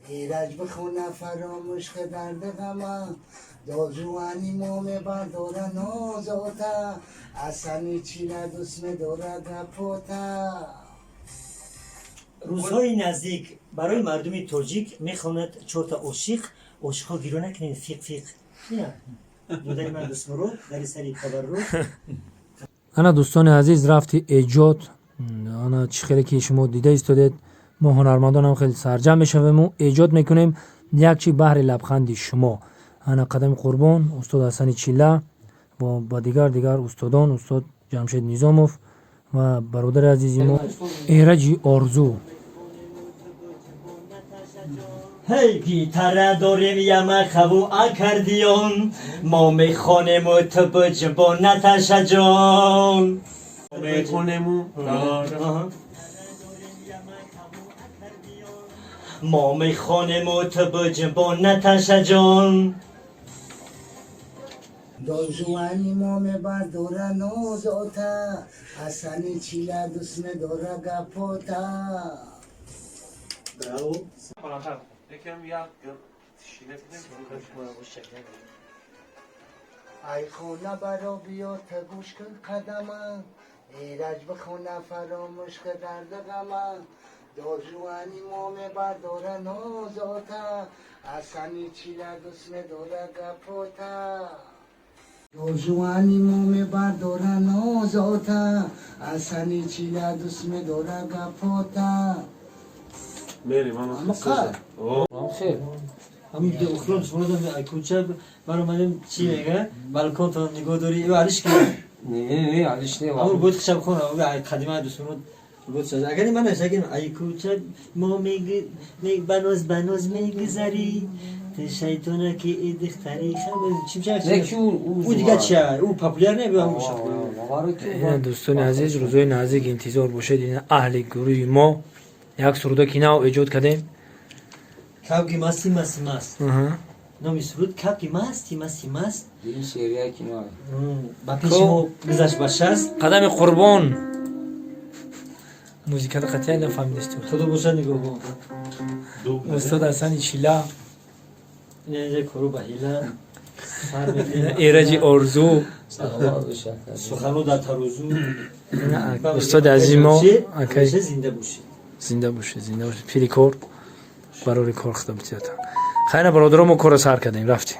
Эраҷ бихона, фаромӯш ки дарди ғама. Дожуани мо мебардора нозота, Ҳасани Чила дӯст медора гапота. Рӯзҳои наздик барои мардуми тоҷик мехонад чорта ошиқ. Ошиқҳо гиро накунед, фиқ фиқ. Додари ман Дӯстмурод дари сари табаррук. Ана, дӯстони азиз, рафти эҷод. Ана, чӣ хеле ки шумо дида истодед, мо ҳунармандонам хеле сарҷамъ мешавему эҷод мекунем як чи баҳри лабханди шумо. Ана, Қадами Қурбон, устод Ҳасани Чилла ба дигар устодон, устод Ҷамшед Низомов ва бародари азизи мо Эраҷи Орзу. Ҳей, гитара дорем, ямахаву аккордеон, мо мехонему, ту биҷбо, Наташаҷон. Мехонему. Мо мехонему, ту биҷбо, Наташаҷон. Дожуани мо мебардора нозота, Ҳасани Чила дӯст медора гапота. Браво. Якам як тишина кунем. Ай хона баро, биё, та гӯш кун қадама. Эраҷ бихона, фаромӯш ки дарди ғама. Дожуани мо мебардора нозота, Ҳасани Чила дӯст медора гапота. Дожуани мо мебардора нозота, Ҳасани Чила дӯст медора гапота. Мерим, ама. Амақар. Хел. Ҳамин охирон Дӯстмуродам ай кӯча баромадем, чӣ мега, балконтон нигоҳ дорӣ, ё алиш ки? Не, не, алиш не. Ҳамун буд хишабхон ай қадима Дӯстмурод буд. Агар ман нашагим, ай кӯча мо баноз баноз мегузарӣ, ту шайтона ки и духтари чӣ мешавад? Не, ки ӯ дигар чия, ӯ популяр не, ҳамун шахт. Ина, дӯстони азиз, рӯзҳои наздик интизор бошед. Ина, аҳли гурӯҳи мо як суруда ки нав эҷод кардем. Кавги масти масти маст. Номи суруд Кавги масти масти маст. Дин серия кино. Ба пеши мо гузашт ба 60. Қадами Қурбон, музиката қатъиян нафаҳмидасту. Худо бошад нигоҳбон. Устод Ҳасани Чила. Ина кору ба ҳила. Эраҷи Орзу. Саломат бошад. Сухану дар тарозу. Устоди азизи мо акай. Зинда бошед. Зинда бошед, зинда бошед, пири кор, барори кор, худо битиятон. Хайна, бародаро, мо корро сар кардем, рафтем.